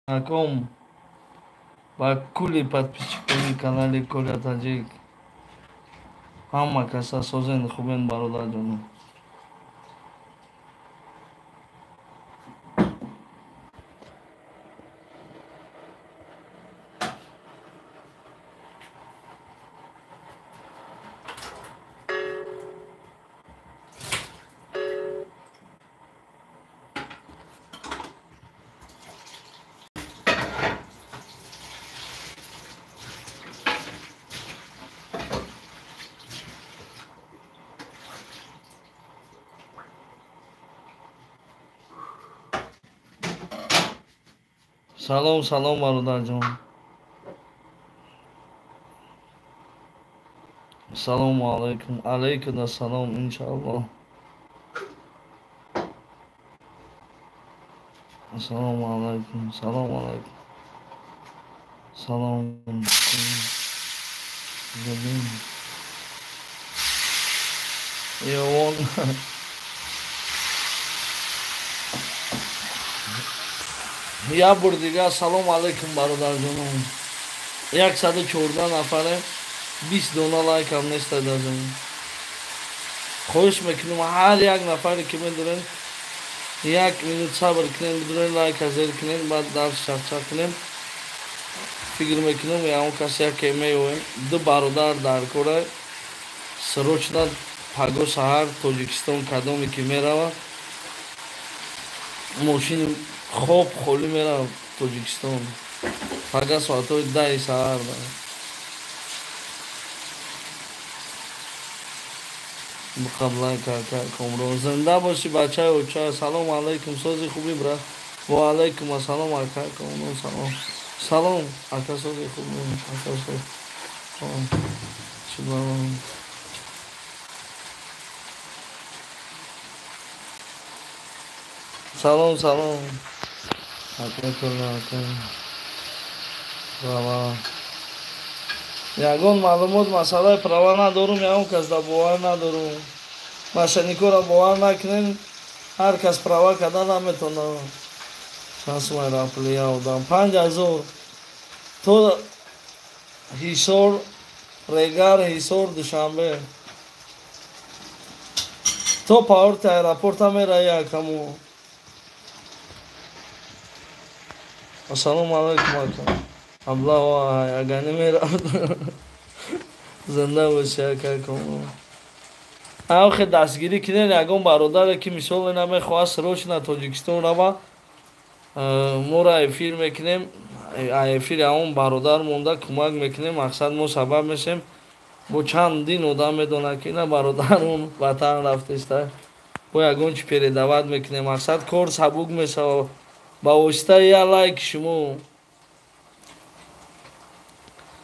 Аком ба кулли подписчикони канали Коля Таҷик, ҳама каса созен, хубен, бародарҷонам. Салом, салом, бародарҷон. Салому алайкум. Алайкум ассалом, иншааллоҳ. Ассалому алайкум. Салому алайкум. Салом. Йовон. Як бор дигар салом алайкум, бародарҷонам. 114 нафаре, 20 дона лайкам неста дар замин. Хоҳиш мекунем, ҳар як нафаре ки медорем, як минут сабр кунем, бидорем, лайка зер кунем, баъд дарс чақчақ кунем. Фикр мекунем, ягон кас яке меёвем. Ду бародар дар кора, срочно паго саҳар Тоҷикистон кадоме ки мерава, мошини хоб холӣ меравад Тоҷикистон пага соатҳои 10-и саҳар. Қаблан Комрон, зинда бошӣ, бачаи оча. Салом алайкум, сози, хубӣ, брат? Ва алайкум ассалом, ака Комрон. Салом, салом, ака, сози, хубӣ, ака? Соз. Салом. Салом, салом, ака. Ака, права, ягон маълумот масъалаи права надорум, ягон кас да бовар надорум. Мошенникора бовар накунем, ҳар кас права карда наметонад. Чанд сумай рафли одам? 5000 то Ҳисор, Регар, Ҳисор, Душанбе, то паорти аэропорта мераи, акаму. Ассалому алайкум, ака. Аблаҳ агани меравад. Зинда боши, ака. Ахе, дастгирӣ кунед ягон бародаре ки мисол ина мехоҳад срочно Тоҷикистон рава. Моро эфир мекунем, эфири ҳамон бародар монда кӯмак мекунем. Мақсад, мо сабаб мешем, бо чандин одам медонад, ки ина бародармон ватан рафтеста, бо ягон чи передавать мекунем. Мақсад, кор сабук мешавад ба воситаи як лайки шумо.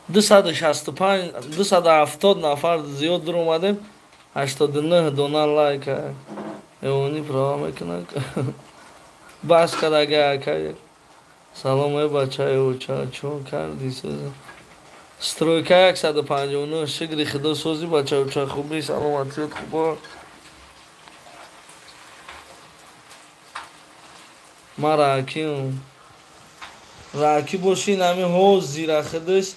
265, 270 нафар зиёд дуромадем, 89 дона лайка. Эони права мекунад, бас кардага, ака. Салом, э бачаи оча, чон карди? Стройка 159. Шукри худо, сози, бача оча, хуби, саломатиёт хубо? Ман раакиам. Раакӣ бошӣ, нами ҳозира худаш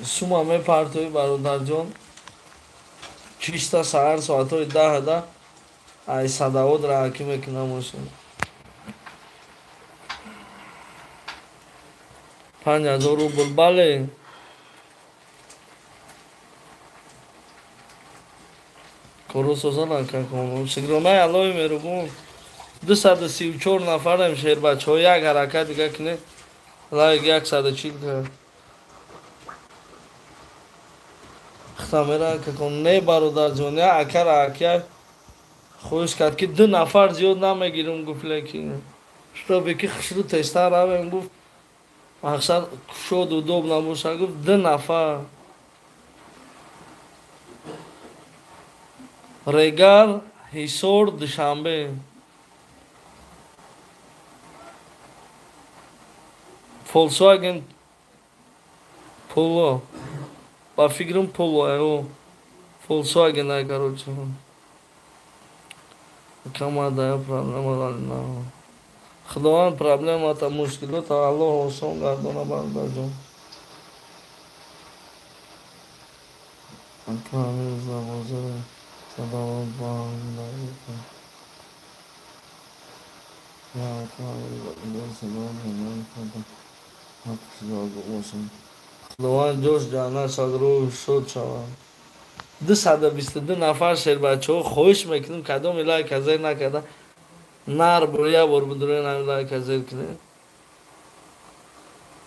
сума мепартои, бародарҷон. Чиста саҳар соатҳои 10-да ай Садовод раакӣ мекунам мошин. 5000 рубл, бале. Коро созан, ака. Шукронаи Аллоҳи меҳрубон. 234 нафарем, шербачаҳо, як ҳаракат дига кунед, лайк 140 хтамера какон. Не, бародарҷон, я ака раакия хоҳиш кард, ки ду нафар зиёд намегирам, гуфт, лекин чтобы ки хушрӯ тезтар равем, гуфт, мақсад, кушод, удоб набошад, гуфт, ду нафар. Регар, Ҳисор, Душанбе. Volkswagen Polo, ба фикрам, Polo ао Volkswagen ай, короче. Камада проблема. Худованд проблемата, мушкилота Аллоҳ осон гардона, бародарҷон. Ака ҳамин рӯз бозори Садовод бо Худованд ҷош ҷаннат шавад, рӯҳ шод шавад. 222 нафар шербачаҳо, хоҳиш мекунем, кадоми лайка зер накарда, нар бор як бор бидурен, ҳамин лайка зер кунед,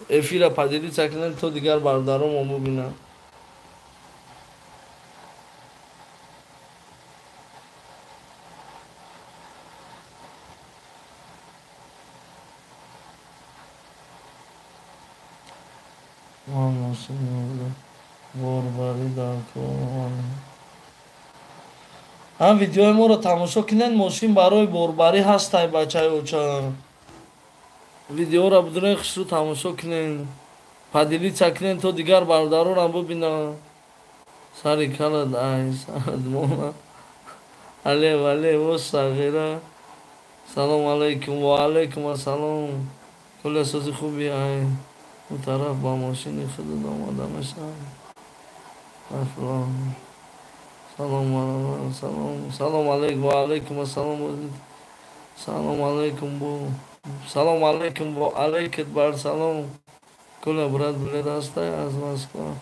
эфира поделиться кунед, то дигар бародаромо бубинанд. Борбарӣ дар кор. Ҳам видеои моро тамошо кунед, мошин барои борбарӣ ҳастай, бачаи оча. Видеоро бидурен, хушрӯ тамошо кунед, поделиться кунед, то дигар бародаронам бубинанд. Сари калад ай садмона алев алев о сағира. Салом алайкум. Ва алайкум ассалом. Кулли сози хуби ай он тараф ба мошини худат омода мешавад. Салом, салом, салом алейкум. Ва алайкум ассалом. Салом алейкум, бу салом алейкум, ва алейкат бар салом. Куля брат, билет ҳастай аз Москва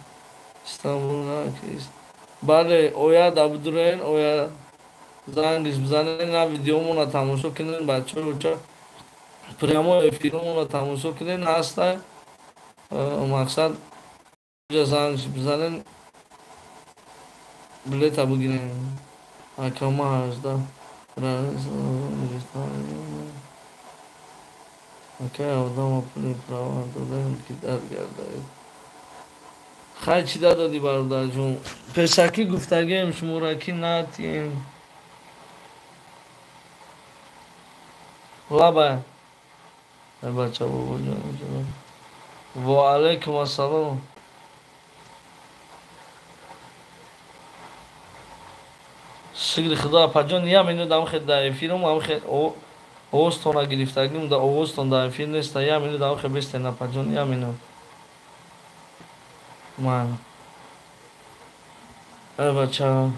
Истанбул накист? Бале, ояд абдурен, ояд зангиш бизанед, на видеомона тамошо кунед, бачаҳо, оча, прямой эфиромона тамошо кунед, ҳастай. Мақсад, зангиш бизанед, билета бигирем. Акама 18. Акай одама пули права додаем, ки дар гардад. Хай, чӣ дадодӣ, бародарҷон? Пешакӣ гуфтагием шуморо, ки натием. Лаба бача, бобоҷон. Ва алайкум ассалом. Шукри худо, апаҷон, як минут амхе дар эфирум, амхе овозтона гирифтагим, да овозтон дар эфир неста. Як минут амхе бестен, апаҷон, як минут. Ман эй бача,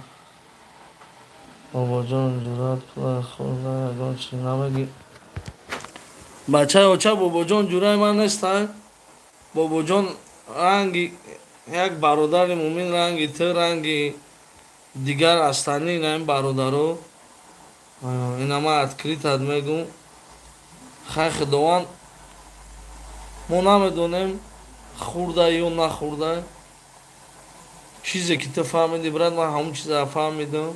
бобоҷон, ҷуръат пула хӯрда ягон чи намегӣ. Бачаи оча, бобоҷон ҷуръаи ман неста. Бобоҷон ранги як бародари мӯмин, ранги ту, ранги дигар астани ин бародаро. Ина ман открыто мегум. Хай, худованд, мо намедонем хӯрда ё нахӯрда. Чизе ки ту фаҳмидӣ, брат, ман ҳамон чиза фаҳмидам.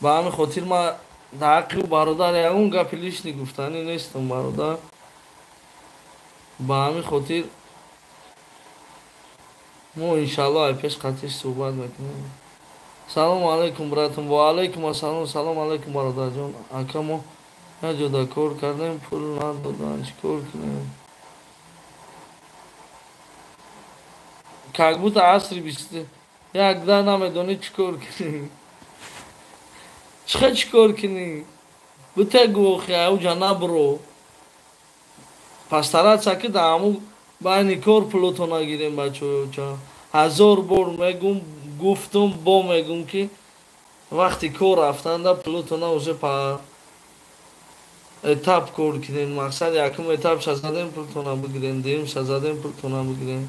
Ба ҳамин хотир ман дар ҳаққи ӯ бародар ягон гапи лишний гуфтанӣ нестам, бародар. Ба ҳамин хотир мо иншаллоҳ ай пеш қатиш суҳбат мекунем. Салому алайкум, братум. Ва алайкум ассалом. Салому алайкум, бародарҷон. Ака, мо як ҷода кор кардем, пул надоданд, чӣ кор кунем? Как будто асри бисту якда намедонӣ чӣ кор кунӣ. Чихе чӣ кор кунӣ? Буте гӯхи ауҷа набро. Постараться ки дар ҳамун байни кор пулото нагирем, бачаҳо. Ҳазор бор мегум, гуфтум, бо мегум, ки вақти кор рафтанда пулотона уже па этап кор кунем. Мақсад, якум этап шазадем, пултона бигирем, дуюм шазадем, пултона бигирем.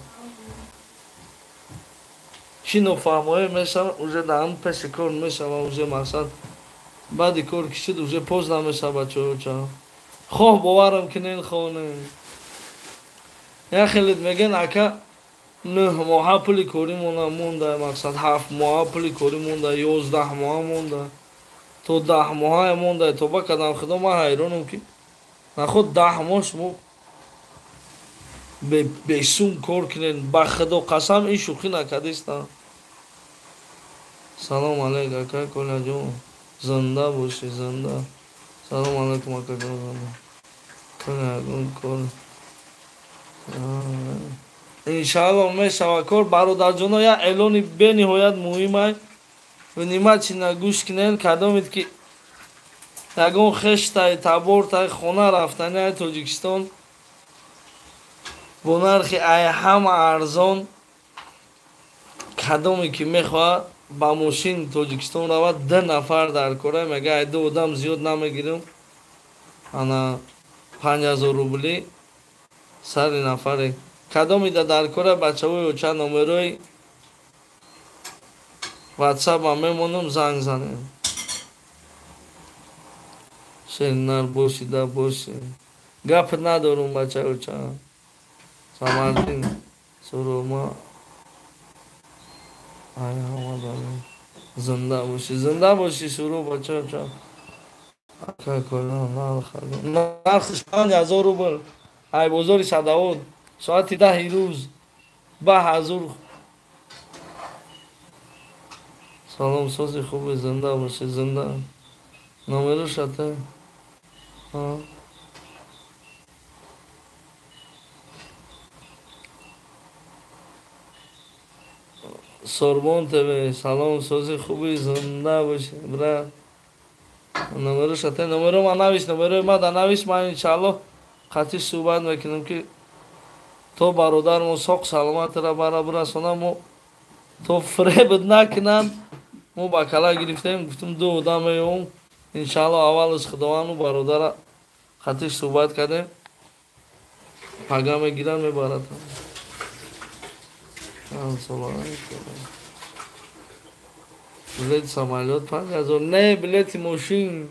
Чӣ нофаҳмоӣ мешава, уже дар ҳамун пеши кор мешава, уже мақсад, баъди кор кишид, уже поздно мешава, бачаҳо. Хоҳ боварам кунен, хоҳ не. Як хелет мегӯянд, ака, 9 моҳа пули корӣ монда, мақсад, 7 моҳа пули корӣ монда, 11 моҳа монда, то 10 моҳае монда. Тоба кардам худо, ман ҳайронам, ки наход 10 моҳ шумо бесум кор кунед. Ба худо қасам, ин шӯхӣ накардистам. Салом алейк, ака Коляҷон, зинда бошӣ, зинда. Салом алейкум, акаҷон, зинда. Коля, ягон кор иншаалло мешава кор. Бародарҷоно, як эълони бениҳоят муҳимай, внимательно гӯш кунед. Кадомед ки Ягон хештай табортай хона рафтани ай Тоҷикистон бо нархи ай ҳама арзон, кадоме ки мехоҳад ба мошин Тоҷикистон равад, 2 нафар дар кора, мега ай 2 одам зиёд намегирам, ана 5000 рубли сари нафаре. Кадомида дар кора бачаҳои оча номерои ватсапам мемонам, занг занем. Шеринар боши да боши. Гап надорум бачаҳои оча. Самардин сурума ай ҳама дорем. Зинда боши, зинда боши суру бачаҳои оча. Ака кола нархш 5000 рубл. Ай бозори Садавод соати 10 рӯз ба ҳазур. Салом сози хуби, зинда боши, зинда. Номеро шата. Сорбон ТВ, салом сози хуби, зинда боши, брат. Номеро шата, номеро ма навис, номеро ма да навис, ма иншаллоҳ қатъи суҳбат мекунем ки то бародармо соқ саломатра бара бирасонам, мо то фиреб накунанд. Мо ба кала гирифтем, гуфтем 2 одам меём, иншаллоҳ аввалаш худованду бародара қатъи суҳбат кардем, пага мегиранд мебарад. Билети самолёт 5000, не билети мошин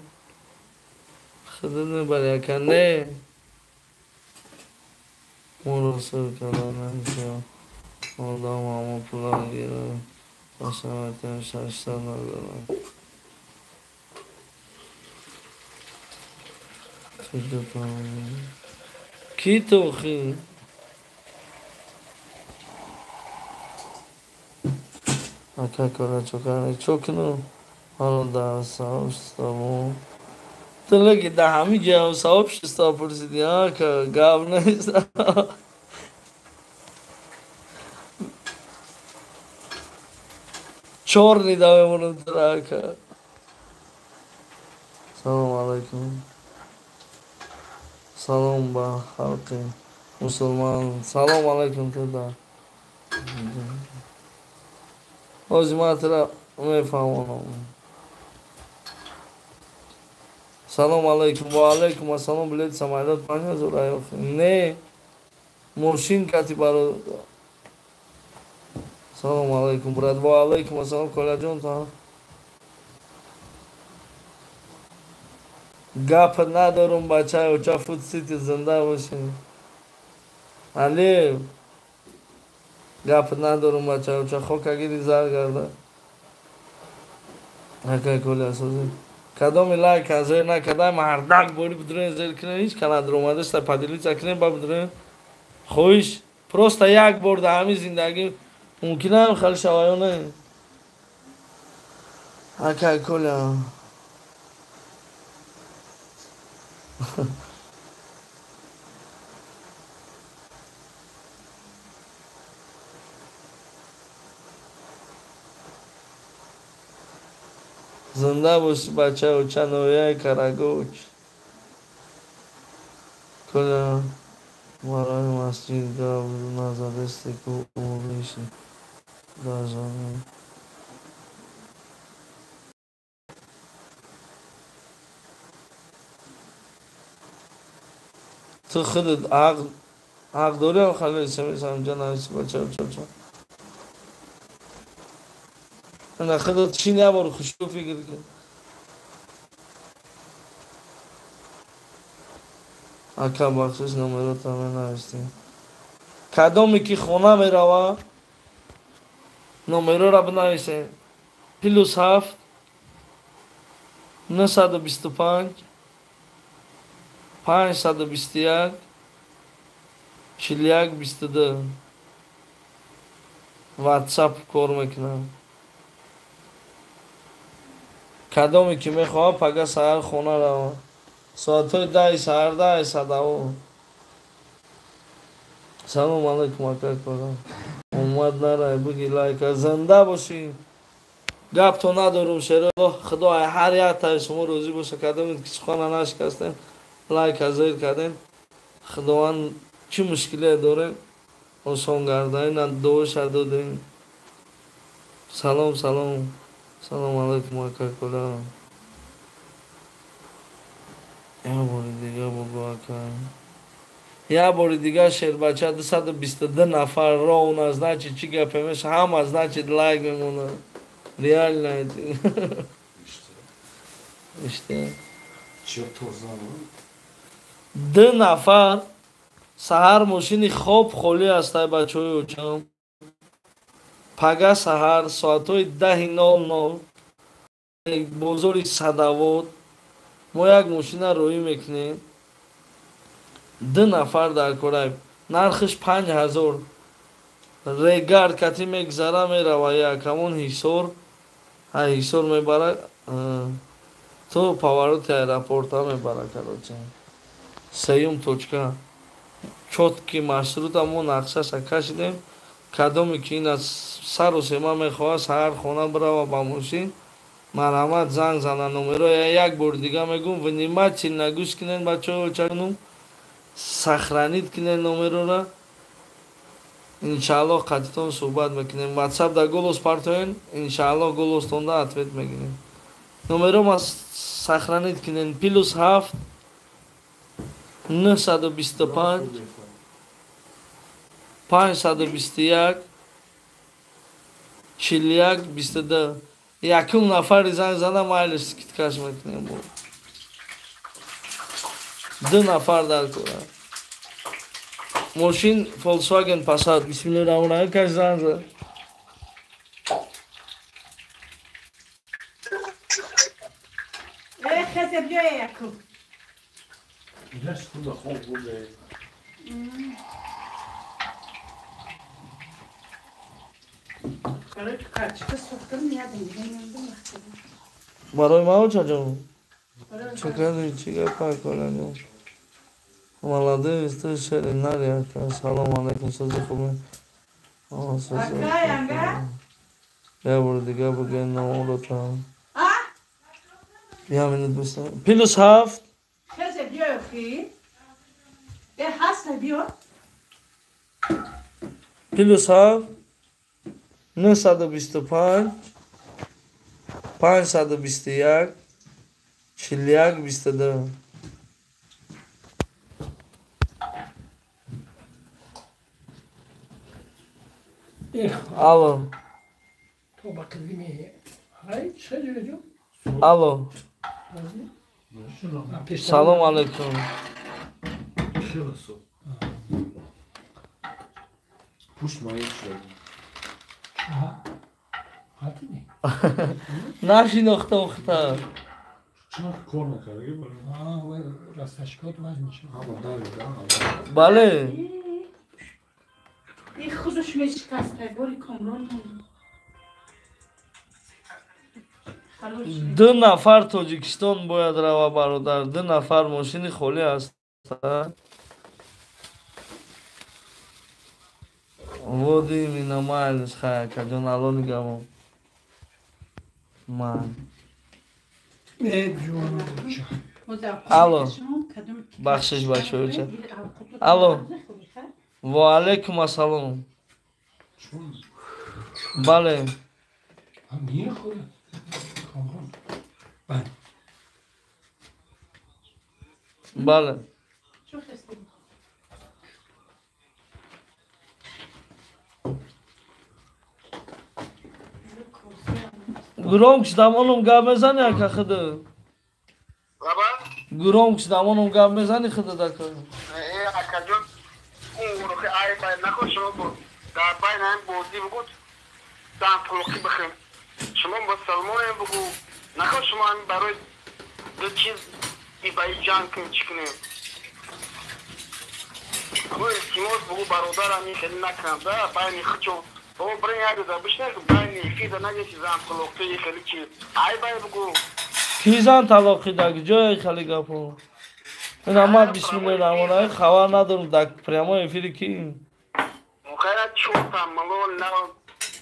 худат мебари ака, не моро сир карда намешавад. Одам ҳамо пула мегирад, пасаметем 600 надорам. Ки тохи? Ака кора чокара чокну ҳало дар сообщество ту леки дар ҳамин ҷо сообщество пурсидӣ, ака гап нест. Чорни да мемонам тура ака. Салом алайкум. Салом ба халқи мусулман. Салом алайкум туда. Ҳозир ман тура мефаҳмонам. Салом алайкум. Ва алайкум ассалом. Билети самолёт 5000 аёх. Не мошин кати баро. Салом алайкум брат. Ва алайкум ассалом колаҷон. Та гап надорум бачаи оча, Фуд Сити зинда бошем. Алиев гап надорум бачаи оча, хокагири зар гарда. Акай коли асози кадоми лайк азер накарда мардак бори бидурен зер кунен, ҳеҷ кана даромадаста поделиться кунен ба бидурен. Хоҳиш просто як бор дар ҳамин зиндагӣ мумкинам хали шава ё не? Акай коля зинда боши бача оча, ноҳияи Карагоч. Коля барои масҷид гап назадесте ку умриши дар замин. Ту худат ҳақ дорӣ хали смс ҳамҷа нависи бача оча. На худат чӣ набор хушбу фикр кун. Ака бахшиш номеротам менавистем. Кадоме ки хона мерава номерора бинависем. +7 925 521 41 22 ватсап кор мекунам. Кадоме ки мехоҳад пага саҳар хона рава. Соатҳои 10 саҳар 10 садаво. Салом алайкум ака кора. Омад нарай буги лайка. Зинда бошӣ. Гапто надорум шеро. Худо ҳар як таи шумо розӣ боша. Кадомед ки сухана нашикастем, лайка зер кардем. Худованд чӣ мушкиле дорем осон гарда. Ина дуоша додем. Салом, салом. Салом алайкум ака кола. Як бори дига бугу ака. Як бори дига шербача 222 нафар ровно, значит чӣ гапе меша, ҳама значит лайк мемонад. Реально это. Иште. Ду нафар саҳар мошини хоб холӣ аст ай бачаҳои очам. Пага саҳар соатҳои 10:00 бозори Садавод мо як мошина роҳӣ мекунем. Ду нафар дар кора. Нархиш 5000. Регар кати мегзара мерава як ҳамон Ҳисор. Ҳа Ҳисор мебара то повороти аэропорта мебара короче. Сеюм точка. Чётки маршрута мо нақшаша кашидем. Кадоме ки ин аз сару сема мехоҳад саҳар хона бирава ба мошин, марҳамат занг зана номеро. Як бор дига мегӯм, внимательно гӯш кунед бачаҳо, чакнум сохранить кунед номерора. Иншааллоҳ қатитон суҳбат мекунем. WhatsApp да голос партоен, иншааллоҳ голостонда ответ мегирем. Номеро ма сохранить кунед. +7 925 521 41 22. Якум нафари занг зана майлиш скидкаш мекунем. Ду нафар дар кора. Мошин Volkswagen Passat. Бисмиллоҳир-раҳмонир-раҳим. Каш занг зад. Барои ма очаҷон? Чӣ кардӣ? Чӣ гапа колаҷон? Молодец, ты шери нари ака. Салом алайкум, сози хубе. Як бори дига бугӯем номеротам. Як минут бистам. +7 +7 925 521 41 22. Алло. Алло. Салом алайкум. Нашинохта охта. Бале. Ду нафар Тоҷикистон бояд рава бародар. Ду нафар мошини холӣ аст. Води именно майлиш хай акаҷон, алло нигаҳбон. Ман. Алло. Бахшиш бачаҳо. Алло. Ва алайкум ассалом. Бале. Бале. Громко дамоном гап мезани ака худа. Громко дамоном гап мезани худа дака. Акаҷон, ай бай накун шумо бо дар байн ҳам бозӣ бугу дан талоқӣ бихӯрем. Шумо бо Салмонем бугу накун шумо ҳам барои ду чиз ибаи ҷанг кунем чӣ кунем. Мо илтимос бугу бародарам ин хеле накунам да байни худшон. Бо бирен як рӯза бишнед байни эфирда нагӯед ки зан талоқӣ хеле чиз. Ай бай бугу. Ки зан талоқӣ дар ҷое хеле гапо? Ина ман бисмиллоҳир-раҳмонир-раҳим хабар надорам дар прямой эфири ки. Хайра чорта малол на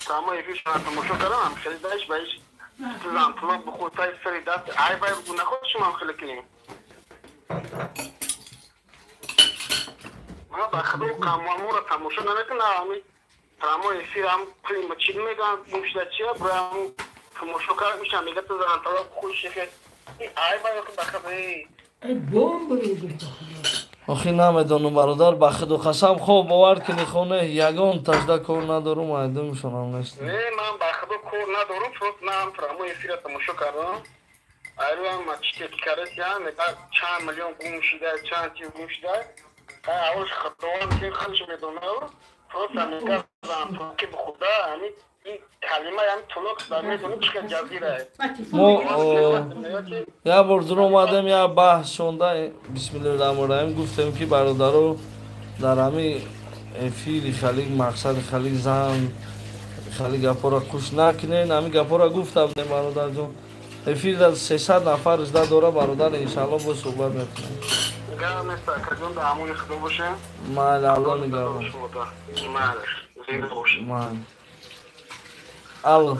прямой эфир шумо тамошо кардам, хеле даиш баиш Зан талоқ бихӯр, таи сари даст айбай бугу, наход шумо хеле кунем. Ман ба худо қамамура тамошо намекунам, ҳамин прямой эфир ҳам пули чӣ мегӯянд, гумшуда чия, барои тамошо кард мешам, мегӯяд ту зан талоқ бихӯр, шехе айбай ба худо. Охи намедонам бародар, ба худу қасам, хоб бовар кунӣ, хона ягон тажда кор надорум, айдумшонам нест. Не, ман ба худо кор надорум, просто ман прямой эфира тамошо кардам. Айрӯям чите карасия, мегӯяд чанд миллион гум шуда, чанд чиз гум шуда. Аввалш худованд ки худаш медонад, просто мегӯяд зан талоқи бихӯрда, ҳамин ин калима, ҳамин талоқ дар медонӣ чӣ қадр ҷазира аст. Мо як бор дур омадем, як баҳс шонда, бисмиллоҳи раҳмони раҳим, гуфтем ки бародаро дар ҳамин эфири халиқ мақсади халиқ зан халиқ гапҳоро хуш накунен, ҳамин гапҳоро гуфта будем бародарҷон. Эфир дар 300 нафар жда дора бародар, иншаалло боз суҳбат мекунем. Майли, Алло нигаҳбон. Майли. Алло.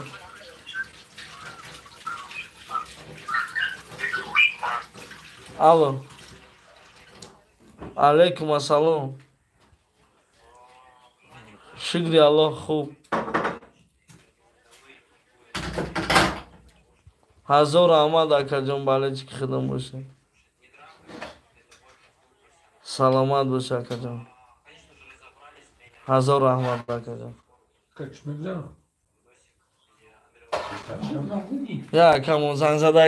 Алло. Алейкум ассалом. Шукри Аллоҳ, хуб. Ҳазор раҳмат акаҷон, бале чӣ ки худам боша. Саломат боша акаҷон. Ҳазор раҳмат акаҷон. Я акамон занг зада,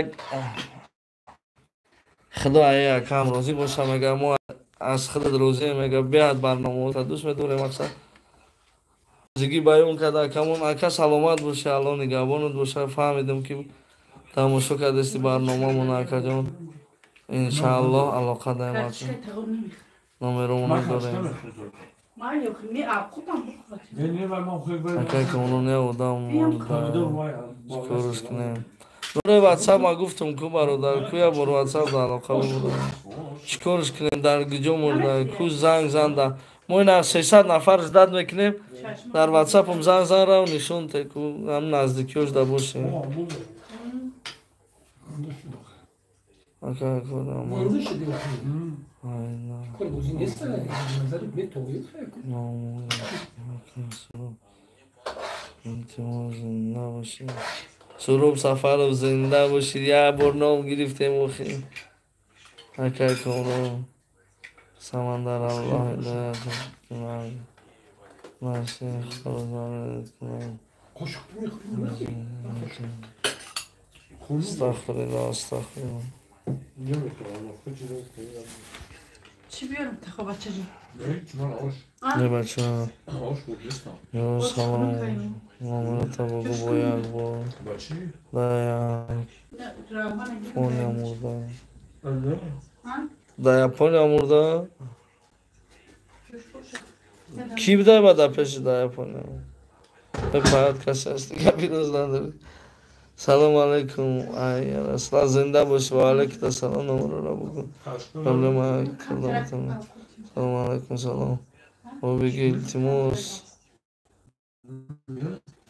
худо ай акам розӣ боша, мега мо аз худат розием, мега биҳад барномаҳота дӯст медорем, мақсад зигӣ баён карда акамон. Ака саломат боша, Аллоҳ нигаҳбонат боша. Фаҳмидам ки тамошо кардасти барномамон акаҷон, иншааллоҳ алоқа даем ака, номеромона дорем. Ака ки онон як одам чикорш кунем? Дори ватсап ма гуфтам ку бародар, ку як бор ватсап да алоқа бубурам. Чикорш кунем, дар куҷо мурда, ку занг занда. Мо ина 300 нафар ждат мекунем, дар ватсапам занг зан рав нишон те ку ҳам наздикиёш да бошем. Ака кодам. Суроб Сафаров зинда бошид, як бор ном гирифтем охи. Акай Комрон Самандар, Аллоҳ ҳидоят кунад. Астағфируллоҳ, астағфируллоҳ. Чӣ биёрам тахо бачаҷон? Не бача. Ё салом. Муомилата бугу бо як бор. Да Япония мурда. Да Япония мурда. Кӣ будай ба дар пеши да Япония? Бепаят касе аст, гапи роз надорӣ. Салом алейкум, ай Расулла, зинда бошӣ, ва алейкум ассалом, номерро бугу. Проблема кардам. Салом алейкум, салом. О бигӣ илтимос.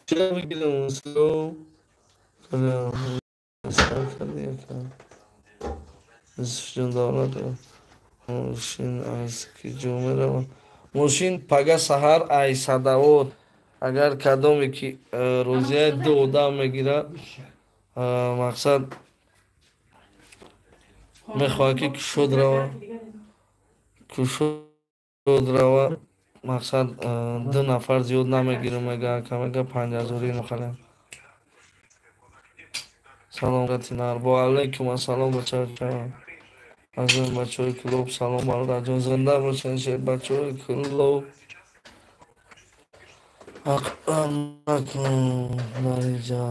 Чиро бигирам? Юсуфҷон Давлат, мошин аз киҷо меравад? Мошин пага саҳар ай Садавод. Агар кадоме ки розияи ду одам мегирад, мақсад мехоҳад ки кушод рава, кушод рава, мақсад ду нафар зиёд намегирам, мега камега 5000 нохалем. Салом ратинар, бо алейкум ассалом бачаҳо. Аз он бачаҳои клуб салом бародарҷон, зинда бошен шер бачаҳои клуб. Ҳаққам накун дар инҷа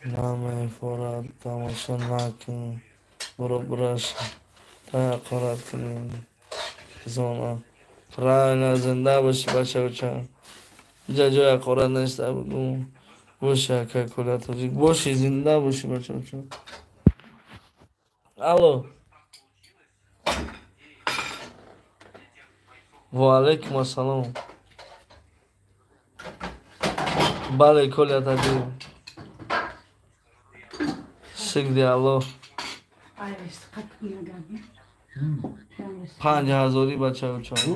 намефорад, тамошо накун, буро бураш та ҳақорат кунем зона. Правильно, зинда бошӣ бачаҳоча. Инҷа ҷои ҳақорат нест, бугу. Боши ака Коля Тоҷик, боши, зинда бошӣ бачаҳоча. Алло. Ва алейкум ассалом. Бале, Коля Тоҷик. Шукри Аллоҳ. 5000 бачаҳо.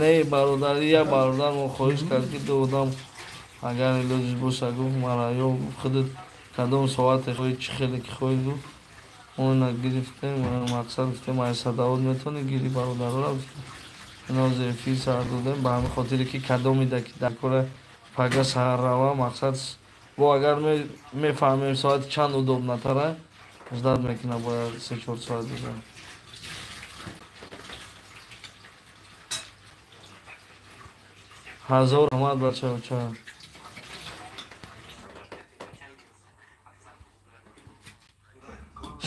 Не бародар, я бародар мо хоҳиш кард ки ду одам агар илоҷиш боша гуфт мара ё худат кадом соате хоҳӣ чӣ хеле ки хоҳӣ гуфт. Мо ина гирифтем, мақсад гуфтем ай садавот метавонӣ гирӣ бародарора гуфтем. Иноз эфир сар додем ба ҳамин хотире ки кадомида ки дар кора пага саҳар рава мақсад бо агар мефаҳмем соати чанд удобнатара ждат мекунам бояд 3-4 соат дигар. Ҳазор раҳмат бачаҳо.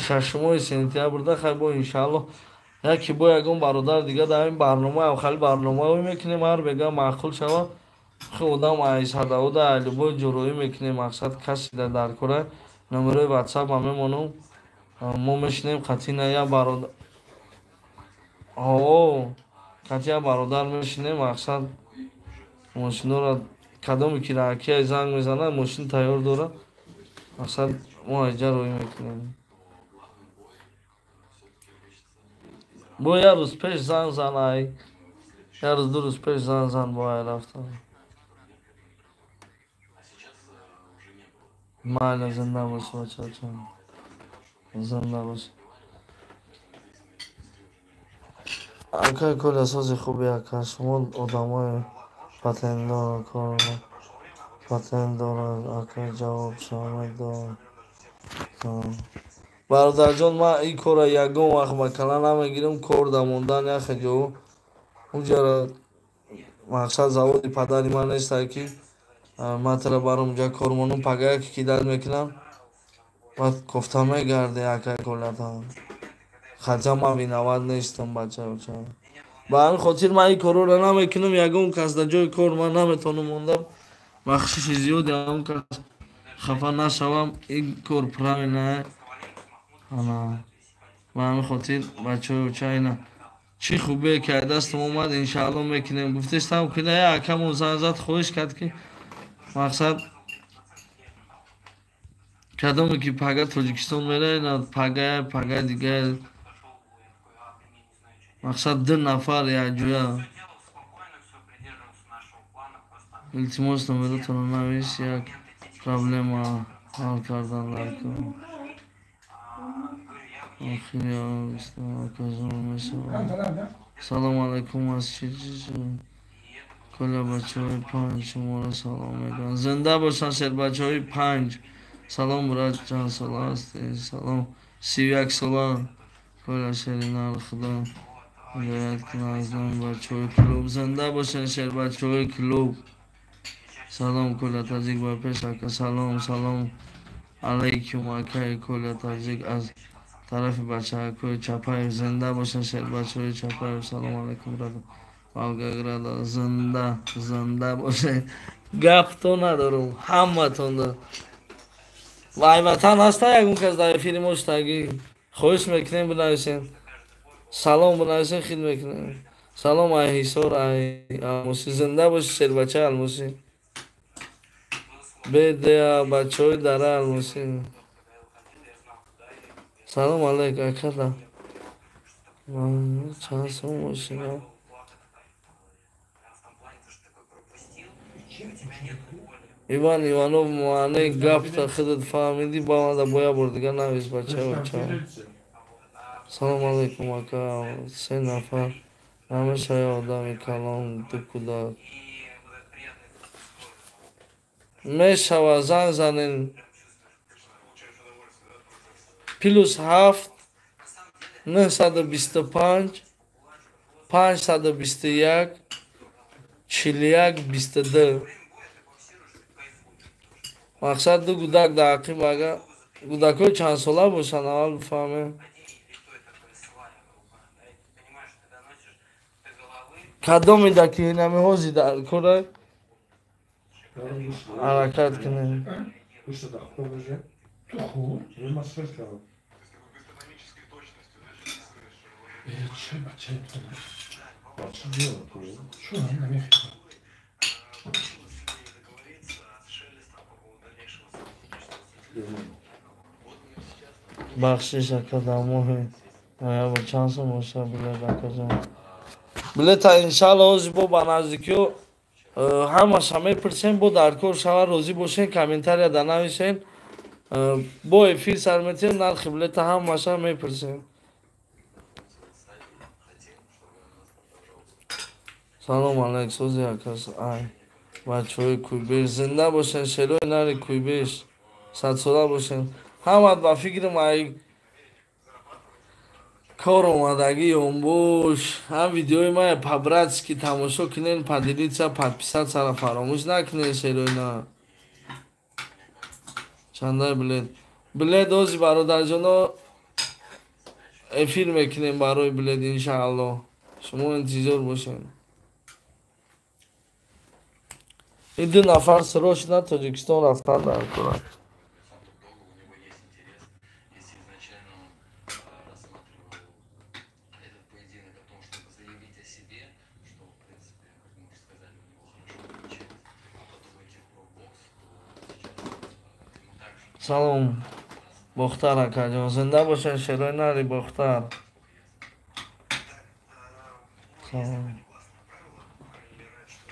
Шашумои сентябрда хай бо иншааллоҳ яке бо ягон бародар дига дар ин барнома хали барномаҳое мекунем ҳар бега маъқул шава хе одам ай садаода ай любой ҷуроӣ мекунем мақсад касе дар кора номерои ватсап ам мемонам мо мешинем қатъина я бародар қатъи я бародар мешинем мақсад мошинора кадоме ки ракия занг мезанад мошин тайёр дорад мақсад мо айҷа роӣ мекунем. Бо як рӯз пеш занг зан ай як рӯз ду рӯз пеш занг зан бо ай рафтам. Майла зинда бош бачаҷон. Зинда бош. Акай Коля сози хуби ака шумо одамои патентдор кор патент дорад акай ҷавоб шавад. Бародарҷон ман ин корро ягон вақт ба кала намегирам кор дар мондан яхе ҷо уҷара мақсад заводи падари ман нестай ки ман тара барам уҷа кор монам пага яке кидат мекунам баъд кофта мегарде акай Колятан. Хотя ман виноват нестам бачаоча. Ба ҳамин хотир ман ин корҳоро намекунам ягон кас дар ҷои кор ман наметавонам мондам бахшиши зиёди ягон кас хафа нашавам ин кор правильно. Ба ҳамин хотир бачаҳои оча ина чӣ хубе ки ай дастам омад иншааллоҳ мекунем. Гуфтестам ки на акамон занг зад хоҳиш кард ки мақсад кадоме ки пага Тоҷикистон мера ина пага пага дигар мақсад ду нафар якҷоя. Илтимос номеротонро навис як проблема ҳал кардан дар кор. Салом алайкум аз Коля бачаҳои панҷ шуморо салом мекунам. Зинда бошанд шербачаҳои панҷ. Салом брат чанд сола ҳастӣ? Салом 31 сола. Коля шеринар худо ҳидоят кунад аз номи бачаҳои клуб. Зинда бошанд шербачаҳои клуб. Салом Коля таҷик ба пеш ака. Салом салом алайкум акаи Коля таҷик аз тарафи бачаҳакои Чапаев. Зинда бошанд шербачаҳои Чапаев. Салом алайкум брат Волгограда. Зинда зинда бошед. Гапто надорум ҳаматонда. Вай ватан ҳаста ягон кас дар эфири мо штагӣ хоҳиш мекунем бинависен. Салом бинависен хид мекунем. Салом ай Ҳисор ай Алмосӣ. Зинда боши шербачаи Алмосӣ. Бедеа бачаҳои дара Алмосӣ. Салом алайк акада. Чанд сом мошина? Иван Иванов маънеи гапта худат фаҳмидӣ ба мада бо як бор дигар навис бачаоча. Салом алайкум ака. Се нафар намешава одами калон ду кӯдак. Мешава занг занен +7 925 521 41 22. Мақсад ду гудак дар ақиб ага гудакҳои чандсола бошанд аввал бифаҳмем. Кадомида ки инами ҳози дар кора ҳаракат кунем. Бахшиш ака, дар моҳи ноябр чанд сом боша билет, акаҷон? Билета иншаалло ҳозир бо ба наздикиё ҳамаша мепурсем, бо дар кор шава, розӣ бошен, комментария да нависен, бо эфир сар метиҳем, нархи билета ҳамаша мепурсем. Салом алайк, сози акас. Ай бачаҳои Куйбеш зинда бошен, шерои нари Куйбеш садсола бошен. Ҳамат ба фикрам ай кор омадагӣ ёнбош. Ҳам видеои мая по-братски тамошо кунен, поделиться, подписаться фаромӯш накунен, шерои на. Чандай билет? Билет ози бародарҷоно эфир мекунем барои билет, иншаалло. Шумо интизор бошен. Ин ду нафар срочно Тоҷикистон рафтан дар кора. Салом, Бохтар акаҷон, зинда бошен, шерои нари Бохтар. Салом.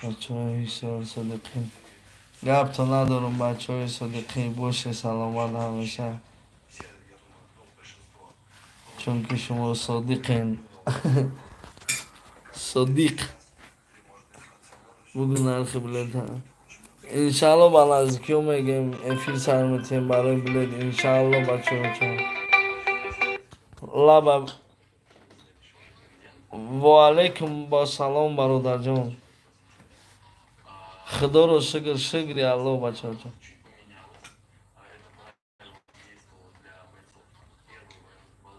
Бачаҳои ҳисор содиқӣ. Гапто надорум, бачаҳои содиқӣ, боше саломат ҳамеша. Чунки шумо содиқен. Содиқ. Бугу нархи билета. Иншаалло ба наздикиё мегем, эфир сар метиҳем барои билет, иншаалло бачаҳо. Лаба. Ва алайкум ба салом бародарҷон. Худоро шукр, шукри Аллоҳ бачаҳо.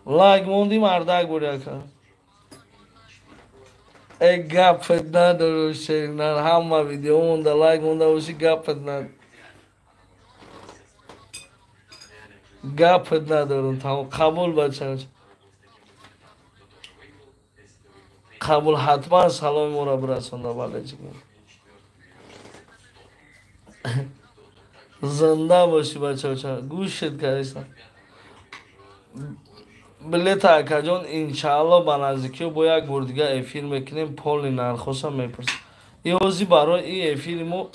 Лайк монди мардак бури ака. Э гапет надору шернар, ҳама видео монда лайк монда боши, гапет над. Гапет надорум, тамом қабул бачаҳо. Қабул, ҳатман саломи моро бирасонда балечига. Зинда бошӣ бачаҳо, гӯшет кардиса. Билета акаҷон иншаалло ба наздикиё бо як бор дига эфир мекунем, поли нархоша мепурсем. И ҳозир барои и эфири мо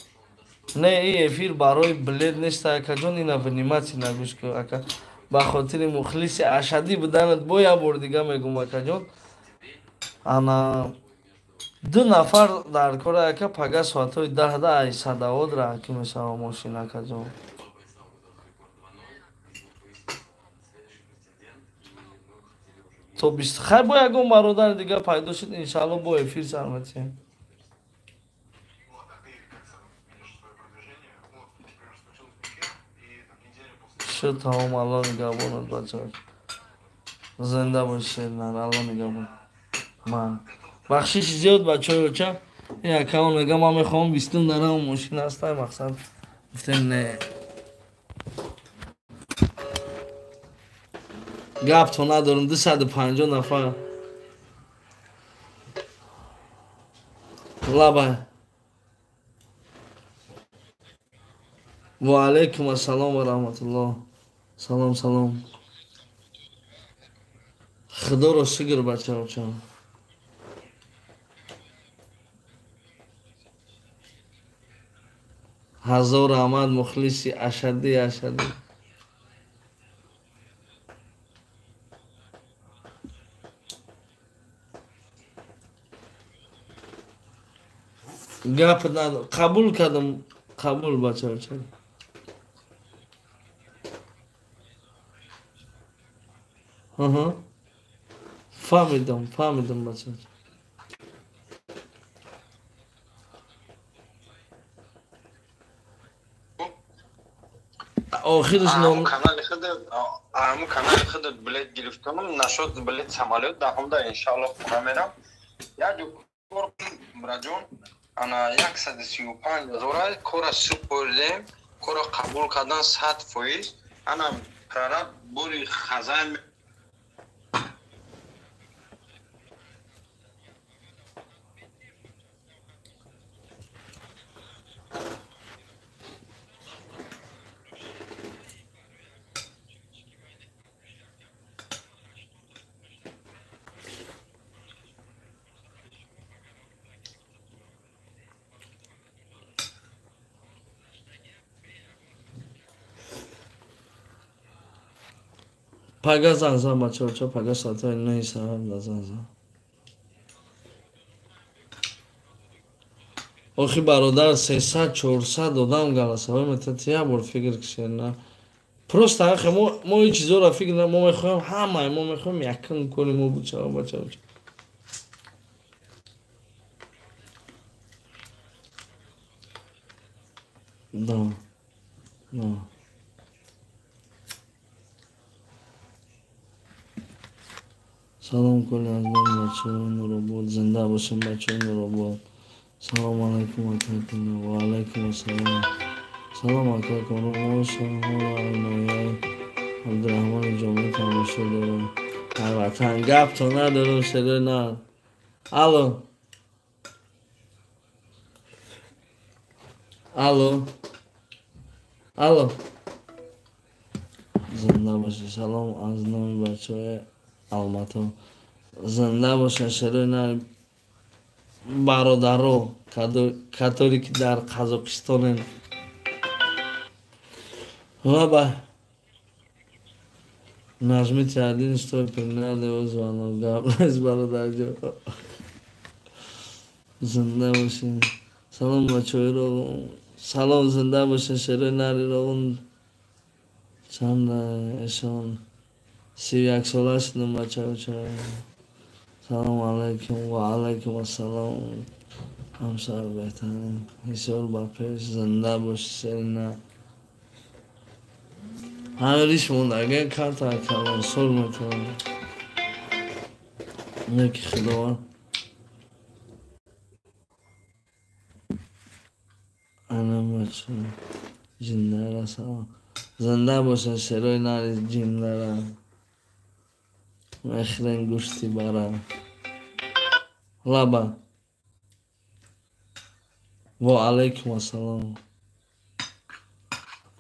не, и эфир барои билет нест акаҷон, ина внимательно гӯш кун ака. Ба хотири мухлиси ашаддӣ буданат бо як бор дига мегӯм акаҷон. Ана ду нафар дар кора ака, пага соатҳои 10 ай Садавод раҳакӣ мешава мошин акаҷон. То бист хай бо ягон бародари дига пайдо шуд, иншаалло бо эфир сар метиҳем. Шуд тамом, Алло нигаҳбонат бачаҳо. Зинда бошед, Алло нигаҳбон. Ман бахшиши зиёд бачаҳо, ча ин акаон мега ман мехоҳам бистум дарам мошин ҳастай, мақсад гуфтем не. Гапто надорум, 250 нафар. Лаба. Ва алайкум ассалом ва раҳматуллоҳ. Салом, салом. Худоро шукр бачаҳо. Ҳазор раҳмат мухлиси ашаддӣ ашаддӣ. Гап надорам, қабул кардам, қабул бачаҳо. Аҳа. Фаҳмидам, фаҳмидам бачаҳо. Охираш ном канали худат, ҳамун канали худат билет гирифтам, нашуд билет самолёт, даҳумда иншааллоҳ хона мерам. Як кор браҷон, ана 135 ҳазора кора супордем, кора қабул кардан 100%, ана прораб бори хазай. Пага занг зан бачаҳо, пага соатҳои 9 саҳар да занг зан. Охи бародар 300-400 одам голосовой метавад, як бор фикр кишед на. Просто ахи мо ин чизоро фикр на, мо мехоҳем ҳамаи мо мехоҳем якум кори мо бучава бачаҳо. Да. Да. Салом кулли аз номи бачаҳои Нуробод, зинда бошем бачаҳои Нуробод. Салом алайкум акакуна, ва алайкум ассалом. Салом акакун, мо шуморо аз ноҳияи Абдураҳмони Ҷомӣ тамошо дорем. Ай ватан гапто надорем, шерои нар. Алло. Алло. Алло. Зинда бошед. Салом аз номи бачаҳои Алмато. Зинда бошед шерои нар. Бародаро, которые ки дар Қазоқистонен. Лаба. Нажмите один, чтобы принять его звонок. Гап нест, бародарҷон. Зинда бошед. Салом бачаҳои Роғун. Салом, зинда бошед шерои нари Роғун. Чанд эшон 31 сола шудам бачаҳо. Салом алайкум ва алайкум ассалом. Ҳамсар беҳтарин. Ҳисор ба пеш, зинда бош шери нар. Ҳамин риш монда, агар карта калон сол метавонад. Неки Худованд. Ана бача ҷиндара салом. Зинда бошад шерои нари ҷиндара. Мехӯрем гӯшти бара. Лаба. Ва алайкум ассалом.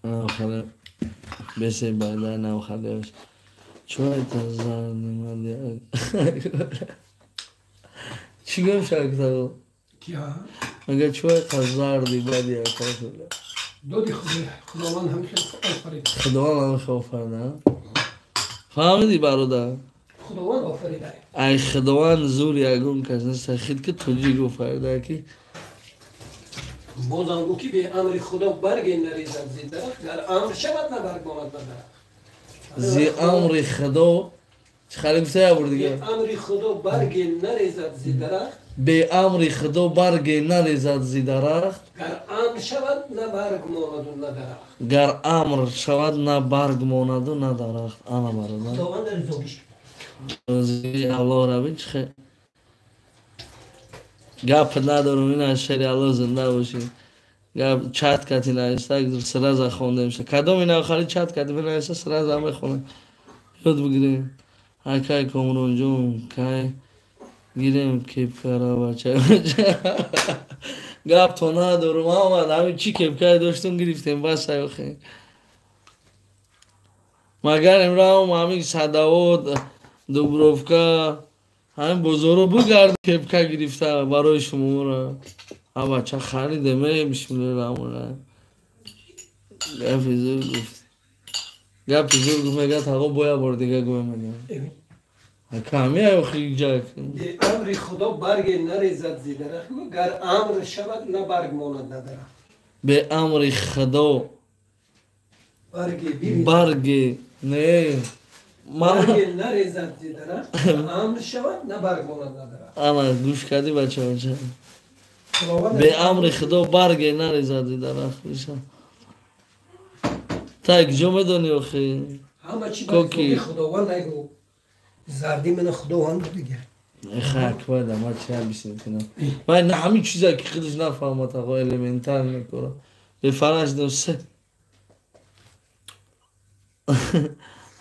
Навхале бесе байда навхале. Чё это за внимание? Чӣ гап шакта? Кия? Мега чё это зарди бади акасула? Доди Худованд ҳамин хел офарид. Худованд ҳамин хел офарид, а? Фаҳмидӣ бародар? Худованд офарида. Ай Худованд зур ягон кас нест, хид ки тоҷик офарида ки бозам гӯ ки бе амри Худо барге нарезад зи дарахт, гар амр шавад на барг монад ба дарахт. Зи амри Худо чӣ хеле гуфта я бор дига? Бе амри Худо барге нарезад зи дарахт. Бе амри Худо барге нарезад зи дарахт. Гар амр шавад на барг монаду на дарахт. Гар амр шавад на барг монаду на дарахт. Ана бародар. Худованд ризогиш. Ризои Аллоҳ раби чӣ хел гап надорам, ина шери Аллоҳ зинда бошӣ. Гап чат кати нависта, сразу хондем. Кадом ина охари чат кати бинависта, сразу мехонем. Ёд бигирем. Акай Комронҷон, кай гирем кепкара бача. Гап то надорам, омад ҳамин чӣ кепкае доштум гирифтем, бас охи. Магар имрӯз ҳамин Садавод, Дубровка, ҳамин бозоро бигард кепка гирифта барои шуморо. А бача харидем, бисмиллоҳи раҳмони раҳим. Гапи зур гуфт. Гапи зур гуфт, мегӯяд ҳаво бо як бор дига гӯя мегӯям. Ками охи ҷак. Бе амри Худо барге нарезад зи дарахт, гар амр шавад на барг монад на дарахт. Бе амри Худо барге бирезад. Барге не. Барге нарезад зи дарахт, амр шавад на барг монад на дарахт. Ана гӯш кардӣ бача бача. Бе амри Худо барге нарезад зи дарахт. Та куҷо медонӣ охи? Ҳама чӣ ба Худованд айгу. Зарди мана Худованд дига. Хак вайда ма чӣ объяснить кунам? Вай на ҳамин чиза ки худаш нафаҳмад, ағо элементар мекора. Бефараш дем се.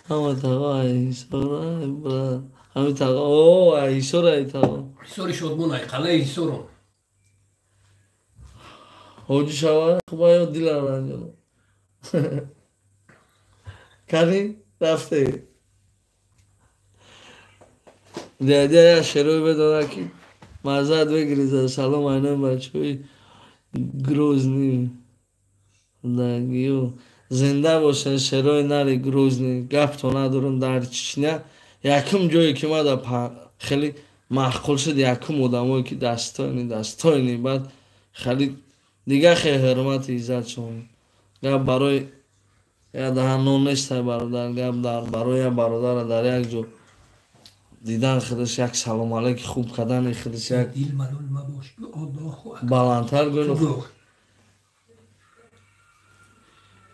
Ҳама тағо ай ҳисора бра. Ҳамин тағо о ай ҳисора ай тағо. Ҳисори Шодмон ай қалаи ҳисорон. Ҳоҷи шава хуба ё дилам ранҷоно. Кани рафте. Дядя я шерой медона ки маззат бигризад. Салом айнан бачаҳои Грозный. Дагиё. Зинда бошен шерои нари Грозный. Гапто надорам дар Чечня. Якум ҷое ки ма да хеле маъқул шуд, якум одамое ки дастоини, баъд хеле дига хе ҳурмати иззатшон. Гап барои я даҳан нон нестай бародар, гап дар барои я бародара дар як ҷо дидан худаш як салом алейки хуб кардани худаш як дил малул мабош ки Аллоҳу акбар. Баландтар гӯ.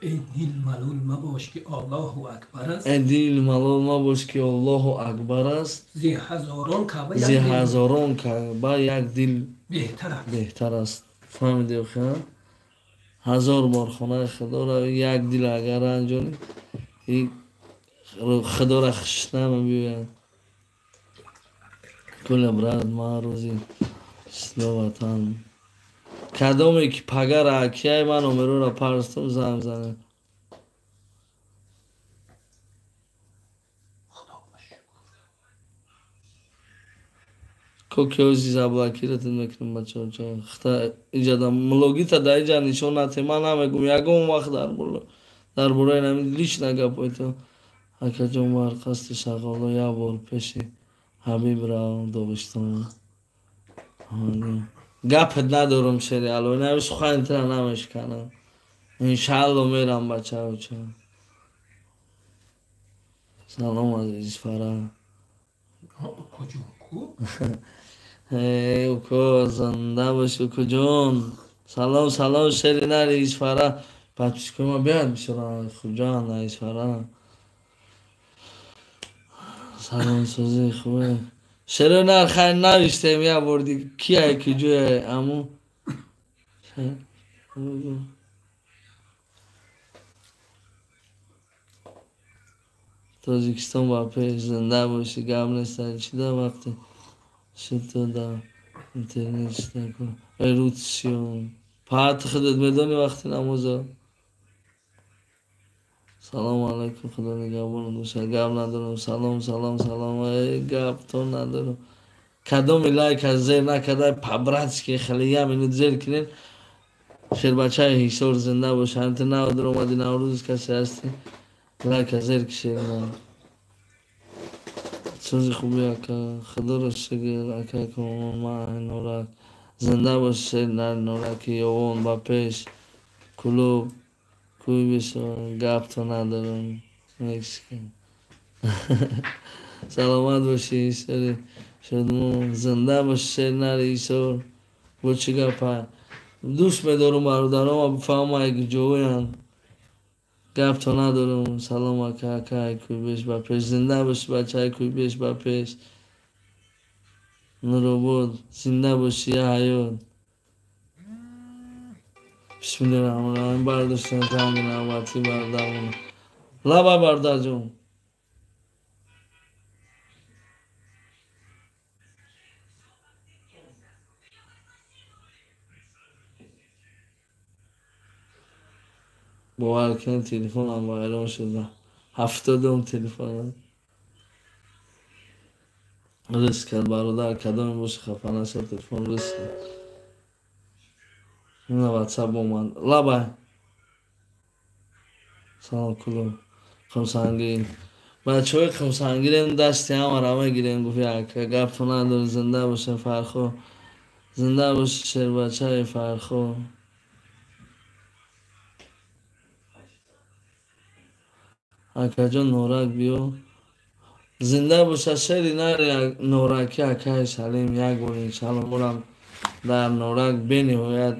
Эй дил малул мабош ки Аллоҳу акбар аст. Эй дил малул мабош ки Аллоҳу акбар аст. Зи ҳазорон каъба зи ҳазорон каъба як дил беҳтар аст. Беҳтар аст. Фаҳмидӣ охир? Ҳазор бор хонаи худоро як дил агар ранҷонӣ, худоро хуш намебиёяд. Коля брат, ман рӯзи ватан. Кадоме ки пагара акияй ман номероро парстум занг занем. Коки заблокировать мекунем бачаҳо. Хта иҷада млогита да иҷа нишон нате. Ман намегум ягон вақт дар бораи нами лично гапоито. Акаҷон бар қасди шағоло як бор пеши Ҳабиб рав Доғистон. Гапет надорам шери ало, нави сухани тра намешканам. Иншаалло мерам бачаҳо. Салом аз Исфара. Эй уко, зинда боши укоҷон. Салом салом шери нари Исфара. Подписчикои ма биёяд бисёр Хуҷанд, Исфара. Салом сӯзи хубе. Шерои нар хайр навиштем як бор диг кияй ки ҷое аму Тоҷикистон ба пеш зинда бошӣ, гап нест. Чӣ да вақте шуд да интернет шида эрутсион. Паат худат медонӣ вақти намоза? Салом алайкум, худо нигаҳбонат бошад. Гап надорам. Салом салом салом. Эй гап то надорам. Кадоми лайк аз зер накарда по-братски хеле як минут зер кунед. Шербачаи Ҳисор зинда бош. Ҳамта навдор омади Наврӯз касе ҳастӣ. Лайк аз зер кишед. Сӯзи хуби ака. Худоро шукр ака ман Норак. Зинда бош шер нар Нораки Ёвон ба пеш. Клуб кӯй бишавам. Гап то надорам. Мексика. Саломат бошӣ Ҳисори шудмо. Зинда бош шер нари Ҳисор. Бо чӣ гапа? Дӯст медорам бародарам, бифаҳмам як ҷоянд. Гап то надорам. Салом ака, ака кӯй беш ба пеш. Зинда бошӣ бачаи кӯй беш ба пеш. Нуробод зинда бошӣ я ҳаёт. Бисмиллоҳи раҳмони раҳим. Бардоштан занги навбатӣ бародарон. Лаба бародарҷон. Бовар кунед телефонам вайрон шуда. 70-ум телефонам. Риск кард бародар, кадоме боша хафа нашав, телефон риск кард. Ина ватсап омад. Лабай. Салом кулум. Қумсангир. Бачаҳои қумсангирем дасти ҳамаро мегирем, гуфт як гапто надор. Зинда боша Фархо. Зинда боши шербачаи Фархо. Акаҷон Норак биё. Зинда боша шери нари Нораки акаи Салим. Як бор иншалло морам дар Норак бениҳоят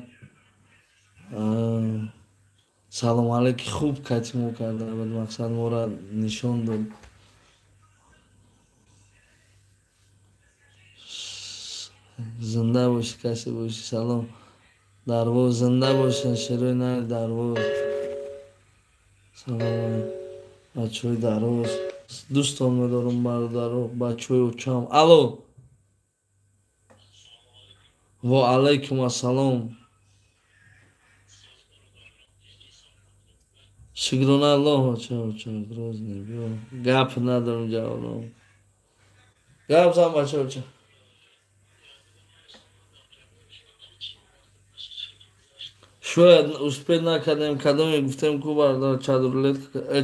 салом алейки хуб катимо карда буд. Мақсад моро нишон дод. Зинда боши касе боши. Салом Дарвоз. Зинда бошен шерои нари Дарвоз. Салом бачаҳои Дарвоз. Дӯстон медорам бародаро, бачаҳои очам. Алло. Ва алайкум ассалом. Шукрона Аллоҳ оча, оча Грозный биё. Гап надорам ҷавоном. Гап зан бача оча. Шояд успеть накардем, кадоме гуфтем ку бародар чатрулет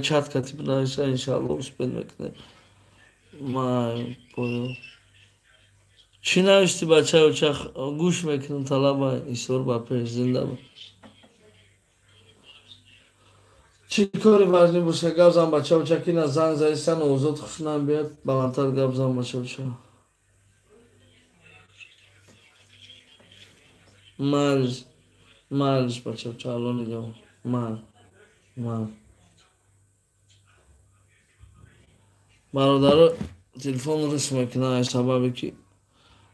чат кати бинависа, иншаалло успеть мекунем. Май поё. Чӣ навишти бачаё, ча гӯш мекунам, талаба исор ба пеш зинда ба. Чӣ кори важни боша, гап зан бачаё, ча ки на занг заистан озод хушнам биёд, баландтар гап зан бачаё, ча. Мальж, мальж бачаё, ча алло нигоҳ. Мал, мал. Бародаро телефон рис мекунад аз сабабе ки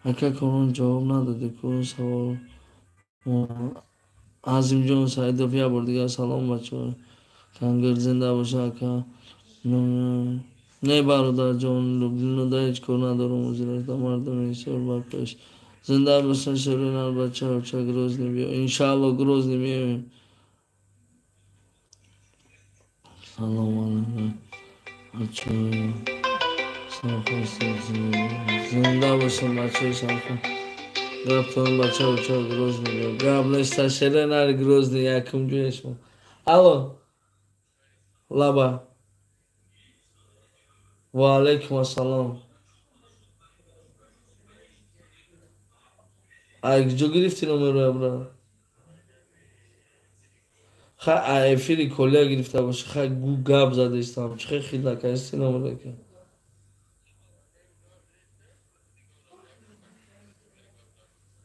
ака Корон ҷавоб надоди ку савол. Азимҷон Саидов як бор дигар салом бачаҳо. Кангир зинда боша ака. Не бародарҷон, Люблинода ҳеҷ кор надорам, узирашда мардуми ҳисор ба пеш. Зинда бошен ширинар бачаҳо, ча Грозный биё. Иншаалло Грозный меоем. Салом алайкум. Бачаҳо. Зинда бошен бачаҳои Самарқанд. Гаптон бачаҳо, ча Грозный биё. Гап неста ширинар Грозный якум ҷояшмо. Алло. Лаба. Ва алайкум ассалом. Ай куҷо гирифти номеро брат? Ха эфири колия гирифта боши, ха гу гап задаистам. Чӣ хел хилакаисти номеро ка?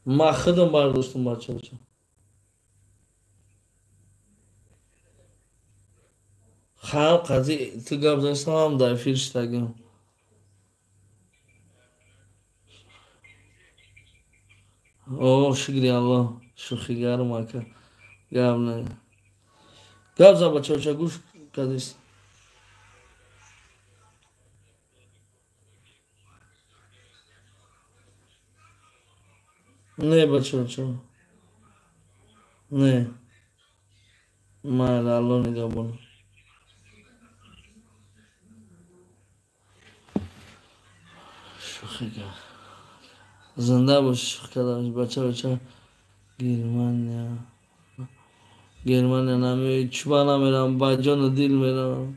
Ман худам бардоштам бачаҳо. Ха қази ту гап задаистам, ҳам дар эфир шидагим. О, шукри Аллоҳ, шӯхигарм ака. Гап не. Гап зан бачаҳо, ча гӯш кардист. Не бачаҳо, ча. Не. Майли, Аллоҳ нигаҳбон. Шӯхигар. Зинда бош, шӯх карда бош бачаҳо, ча Германия. Германия намеои, чӯба намерам, ба ҷону дил меравам.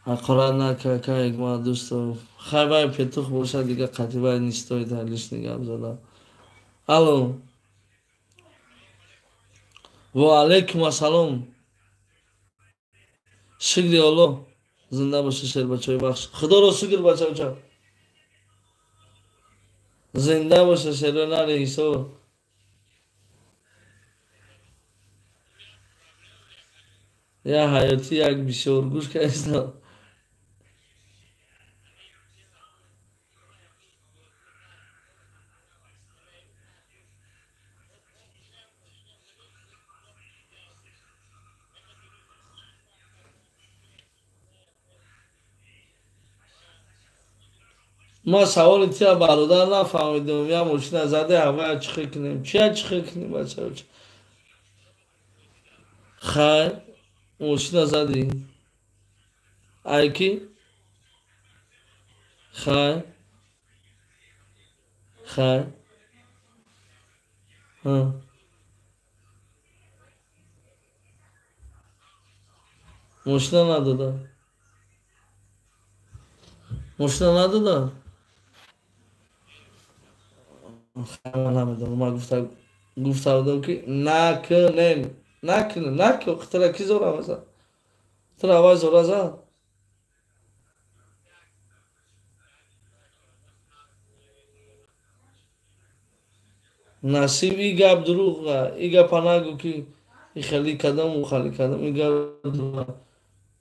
Ҳақорат нака, ка ма дӯсто. Хай вай петух бошад, дига қатибай нистои лишний гап зада. Алло. Ва алайкум ассалом. Шукри Аллоҳ. Зинда бошед шербачаҳои бахш. Худоро шукр бачаҳо. Зинда бошед шеронари ҳисор. Я ҳаётӣ як бисёр гӯш кардам. Ма саволи тия бародар нафаҳмидам. Я мошина заде ҳавая чӣ кунем? Чия чӣ кунем бачаҳо? Хайр, мошина задӣ. Ай ки? Хайр. Хайр. Ҳа. Мошина надода. Мошина надода? Ман намедонам. Ман гуфта будам ки накунем, накунем, накун. Тра ки зора мезад? Тра аввал зора зад? Насиб и гап дурӯға, и гапа нагӯ ки и хеле кардам, ӯ хеле кардам, и гап дурӯға.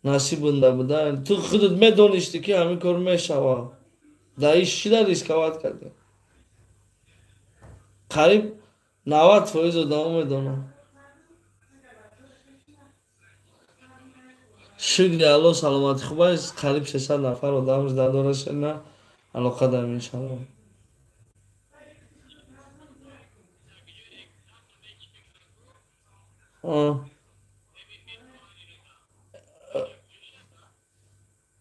Насиб бunda буда. Ту худат медонисти ки ҳамин кор мешавад. Дар иш чида рисковать кардӣ? Қариб 90% одамо медонанд. Шукри Аллоҳ, саломатӣ хуб аст. Қариб 300 нафар одам жда дорад шена алоқа дарем иншаллоҳ.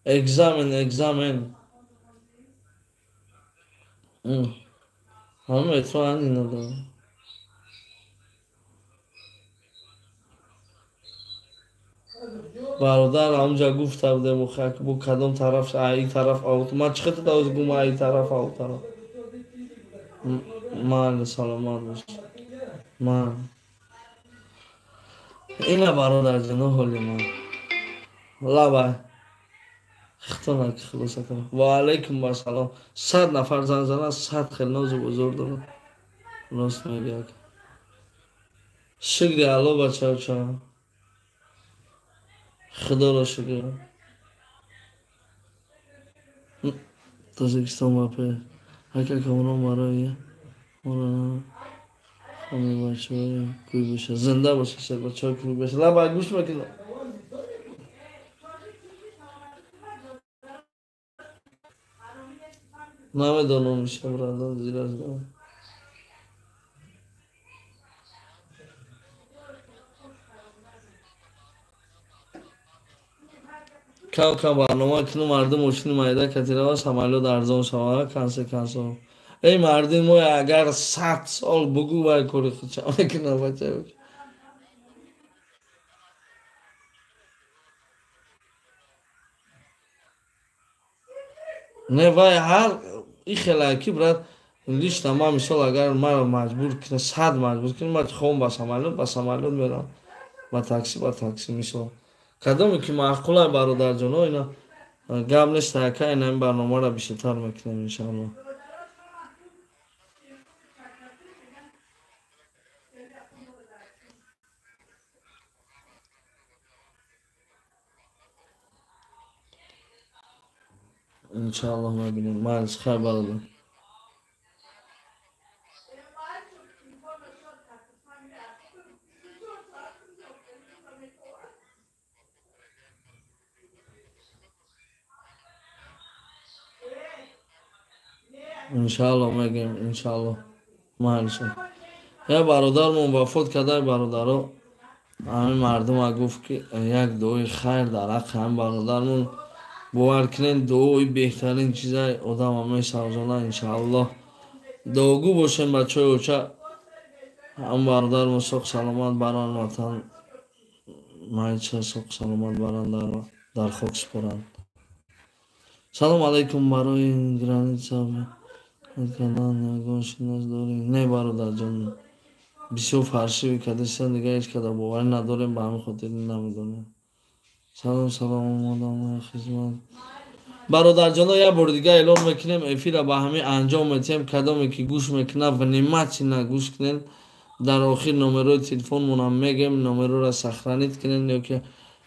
Экзамен, экзамен. Ҳама метро ани надорам. Бародар, ҳамҷа гуфта будем, бо кадом тараф, ай тараф ау. Ман чӣ хел давоз гум ай тараф ау тараф. Ман саломат бош. Ман. Ина бародарҷоно ҳоли ман. Лабай. Хитона ки хулоса кардам. Ва алайкум ассалом. 100 нафар зан зана, 100 хел нозу бузург дорад. Рост мегӯяд. Шукри Алло бачаоча. Худоро шукр. Тоҷикистон ба пеш. Ака Камрон барои моро хони бачаҳои кӯй боша. Зинда боша, шер бачаҳои кӯй боша. Лабай гӯш мекунам. Намедонам иша брадар зираш дорам. Кам кам барнома кунам, мардум мошини майда катирава, самолёт арзон шава, кансе кансо. Эй мардум мо агар 100 сол бугу вай кори худша мекунам бача. Не вай ҳар и хела ки брат лично ман мисол агар маро маҷбур кунад, 100 маҷбур кунад, ман хом ба самолёт мерам, ба такси мисол. Кадоме ки маъқулай бародарҷоно, ина гап нест, ака ина ин барномаро бисёртар мекунем иншааллоҳ. Иншааллоҳ мебинем. Майли, хайр бародар. Иншааллоҳ мегӯем, иншааллоҳ. Майли. Я бародармон вафот карда, бародаро, ҳамин мардума гуфт ки як дуои хайр дар ҳаққи ҳамин бародармон бовар кунед, дуои беҳтарин чизай одама месавзона иншааллоҳ. Дуогӯ бошем бачаҳои оча, ҳам бародармон соқ саломат баранд ватан, майча соқ саломат баранд дар хок супоранд. Салом алайкум, барои граница кардан ягон шинос дорӣ? Не бародарҷон, бисёр фаршиви кардастан, дигар ҳеҷ када боварӣ надорем, ба ҳамин хотир намедонем. Салом салом, омодам хизмат. Бародарҷоно, як бори дигар эълон мекунем, эфира ба ҳамин анҷом метиҳем. Кадоме ки гӯш мекунад, внимательно гӯш кунед. Дар охир номерои телефонмонам мегӯем, номероро сохранить кунед ё ки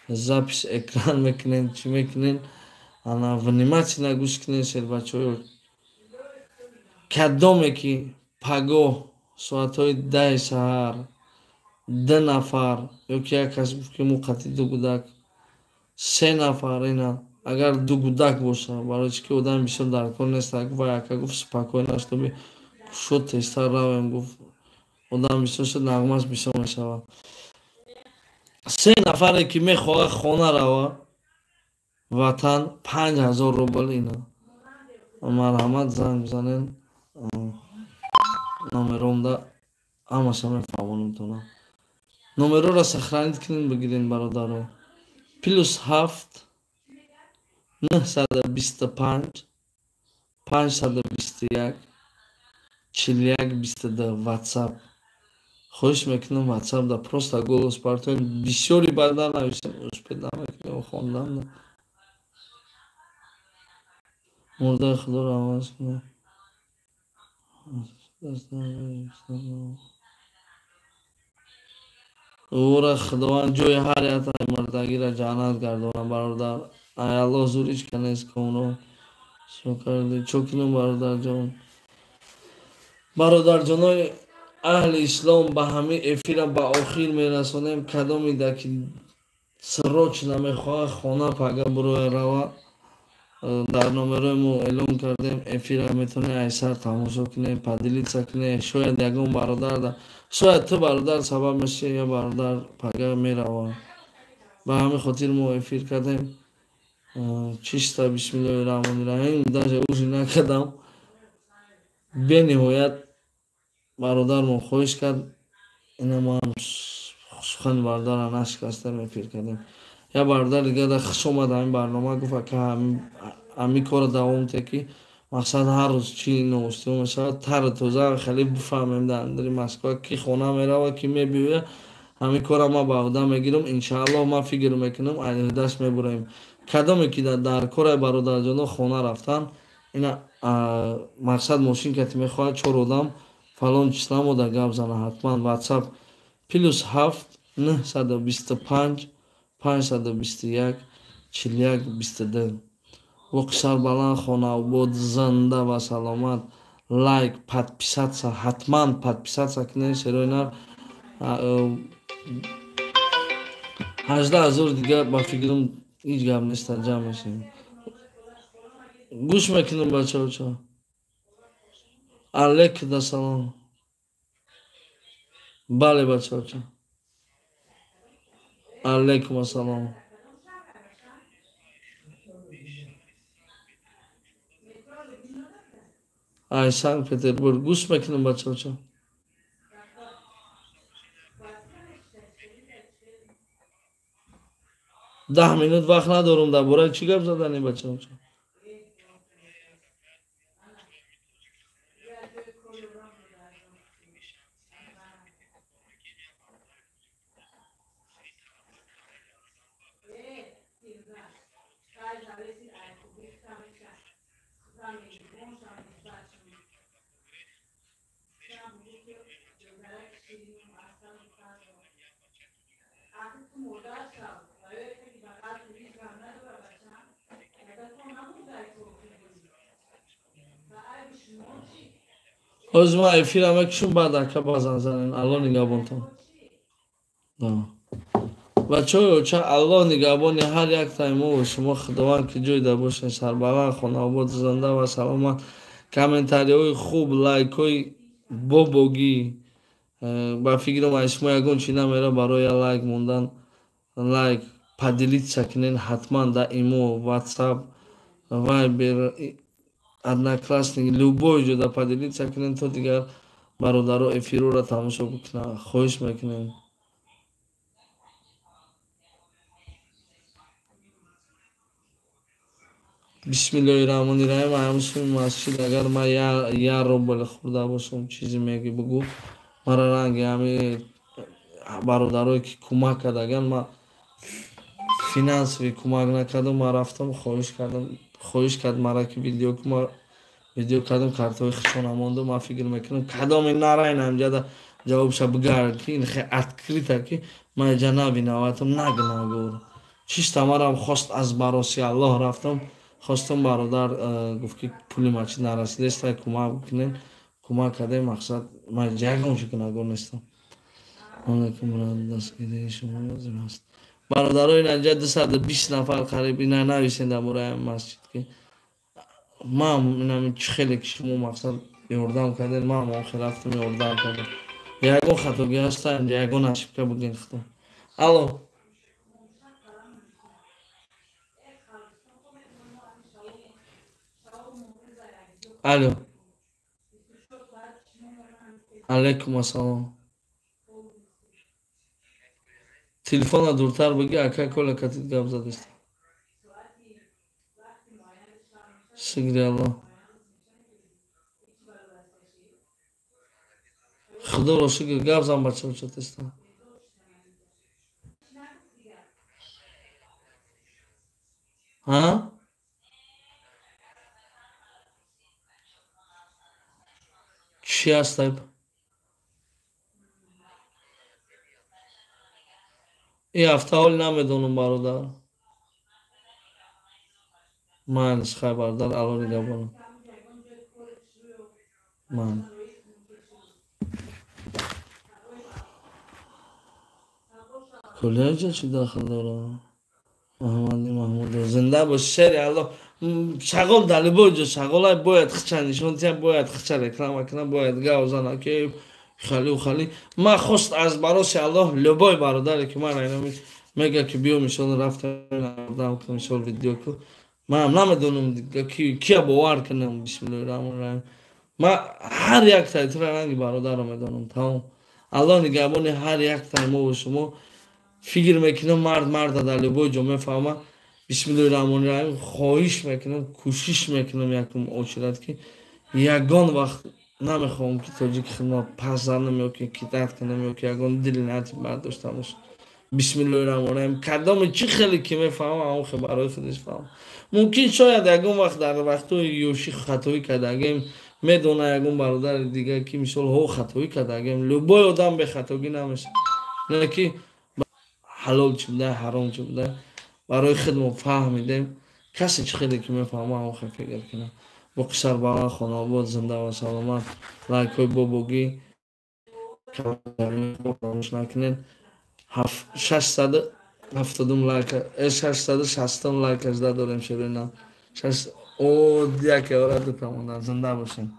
запись экран мекунед, чӣ мекунед. Ана внимательно гӯш кунед шербачаҳо. Кадоме ки пагоҳ соатҳои 10 саҳар 2 нафар ё ки як кас гуфт ки мо қатъи 2 гудак, 3 нафар, ина агар 2 гудак боша, барои чӣ ки одам бисёр дар кор нест, вай ака гуфт спокойно чтобы кушод тезтар равем, гуфт одам бисёр шуд, нағмаш бисёр мешавад. 3 нафаре ки мехоҳад хона рава ватан, 5000 рубл, ина марҳамат занг бизанед, номеромда ҳамаша мефаҳмонамтона. Номерора сохранить кунед, бигиред бародаро. +7 925 521 41 22 WhatsApp. Хоҳиш мекунам WhatsApp да просто голос партоед, бисёри баъда нависем, успед намекунем хондан. Мурдаи худоро аваз кунед. Ӯра Худованд ҷои ҳар як мурдагиро ҷаннат гардонад бародар. Ай Аллоҳ зур ҳеҷ ка нест комрон. Чо карди? Чо кунем бародарҷон? Бародарҷонои аҳли ислом, ба ҳамин эфира ба охир мерасонем. Кадомида ки срочно мехоҳад хона пага буроя рава, дар номерои мо эълон кардем. Эфира метавонед айсар тамошо кунед, поделиться кунед. Шояд ягон бародар, шояд ту бародар сабаб мешавӣ, я бародар пага мерава. Ба ҳамин хотир мо эфир кардем. Чисто бисмиллоҳи раҳмони раҳим, даже ужин накардам. Бениҳоят бародармон хоҳиш кард, ина мо ҳам сухани бародарро нашикаста мефир кардем. Я бародар дига да хуш омад ҳамин барнома, гуфт ака ҳамин корро давом те, ки мақсад ҳар рӯз чӣ новостиҳо мешавад, тару тоза хеле бифаҳмем дар андари Москва ки хона мерава, ки мебиёяд. Ҳамин корро ман ба ӯҳда мегирам, иншааллоҳ ман фикр мекунам айниҳдаш мебураем. Кадоме ки дар кораи бародарҷоно хона рафтан, ина мақсад мошин кати мехоҳад чор одам фалон числа мо да гап зана, ҳатман WhatsApp +7 925 521 41 22. Воқи сарбаланд, хонаобод, зинда ва саломат. Лайк, подписаться, ҳатман подписаться кунед. Шерои нар 18 000 дига ба фикрам ҳеҷ гап нест, ҷамъ мешавем. Гӯш мекунем бачаоча. Алейк да салом. Бале бачаоча. Алейкум ассалом. Ай Санкт Петербург. Гӯш мекунем бачаоча. 10 минут вақт надорум, дар бораи чӣ гап задани бачаоча? Ҳозир ман эфира мекушам, баъд ака базан занен. Алло нигаҳбонтон. Бачаҳои оча, Аллоҳ нигаҳбони ҳар яктаи мо ва шумо, Худованд ки ҷойда бошед, сарбаланд, хонаобод, зинда ва саломат. Комментариҳои хуб, лайкҳои бобогӣ. Ба фикрам аз шумо ягон чи намера барои лайк мондан. Лайк, поделиться кунед ҳатман дар имо, WhatsApp, Viber, Одноклассник, любой ҷода поделиться кунед, то дигар бародаро эфирро тамошо бикунанд. Хоҳиш мекунем. Бисмиллоҳи раҳмони раҳим. Ҳамсуи масҷид, агар ман як рубл хӯрда бошам, чизе меги бугӯ. Мара ранги ҳами бародарое ки кӯмак кардаган, ман финансовый кӯмак накардам. Ман рафтам хоҳиш кардам, хоҳиш кард мара ки видео, видео кардам, картҳои худшона мондум. Ман фикр мекунам, кадоме нарайн ҳамҷада ҷавобша бигард, ки ин хе открыто, ки ман иҷа навиноватам, нагнагор чишта марам хост. Аз бароси Аллоҳ рафтам, хостам, бародар гуфт ки пули мачид нарасидеста, кӯмак бикунем. Кӯмак кардем. Мақсад, ман ягон чи гунahгор нестам. Алайкум, дастгирии шумо лозим аст. Бародаро, ин инҷа 220 нафар қариб, ина нависен дар бораи масҷид, ки ман инами чӣ хеле ки шумо мақсад ёрдам кардем, ман охир рафтам ёрдам кардам. Ягон хатогӣ ҳаста инҷа, ягон ошибка бугин худо. Алло, алло, алайкум ассалом. Телефона дуртар бигӣ, ака, кола катит гап задеста. Шукри Аллоҳ. Худоро шукр, гап зан бача теста. Ҳа? Чӣ ҳастай? Ин ҳафта ҳол намедонам, бародар. Ман хай, бародар, Алло нигаҳбонам. Ман коллеҷа чӣ дахл дорам? Маҳмади Маҳмудов, зинда бош, шери Алло. Шағол дар любой ҷо шағолай, бояд хича нишон диҳад, бояд хича реклама кунад, бояд гав зана ки халиу хали. Ман хост аз бароси Аллоҳ, любой бародаре ки ман айнами мега ки биё, мисол, рафтам, мисол, видео ку, манам намедонам кия бовар кунам. Бисмиллоҳи раҳмони раҳим. Ман ҳар як тайтра ранги бародарро медонам. Тамом. Аллоҳ нигаҳбони ҳар як тай мову шумо. Фикр мекунам, мард марда дар любой ҷо мефаҳма. Бисмиллоҳи раҳмони раҳим. Хоҳиш мекунам, кӯшиш мекунам, якум очередь, ки ягон вақт намехоҳам, ки тоҷики худма пас занам ё ки кидать кунам, ё ки ягон дили нияти бад дошта бошам. Бисмиллоҳи раҳмони раҳим. Кадоме чӣ хеле ки мефаҳмам, ҳамон хел барои худиш фаҳмам. Мумкин, шояд ягон вақт дар вақтҳои ёшӣ хатоӣ кардагем, медона ягон бародари дигар, ки мисол ҳо хатоӣ кардагем. Любой одам бехатогӣ намешавад. Не ки ҳалол чӣ буда, ҳаром чӣ буда, барои худмо фаҳмидем. Касе чӣ хеле ки мефаҳма, ҳамон хел фикр кунам. Боқи сарбаланд, хонаобод, зинда ва саломат. Лайкҳои бобогӣ фаромӯш накунед. 670-ум лайка, 660-ум лайка жда дорем. Ширина о яке ора дута монда. Зинда бошем.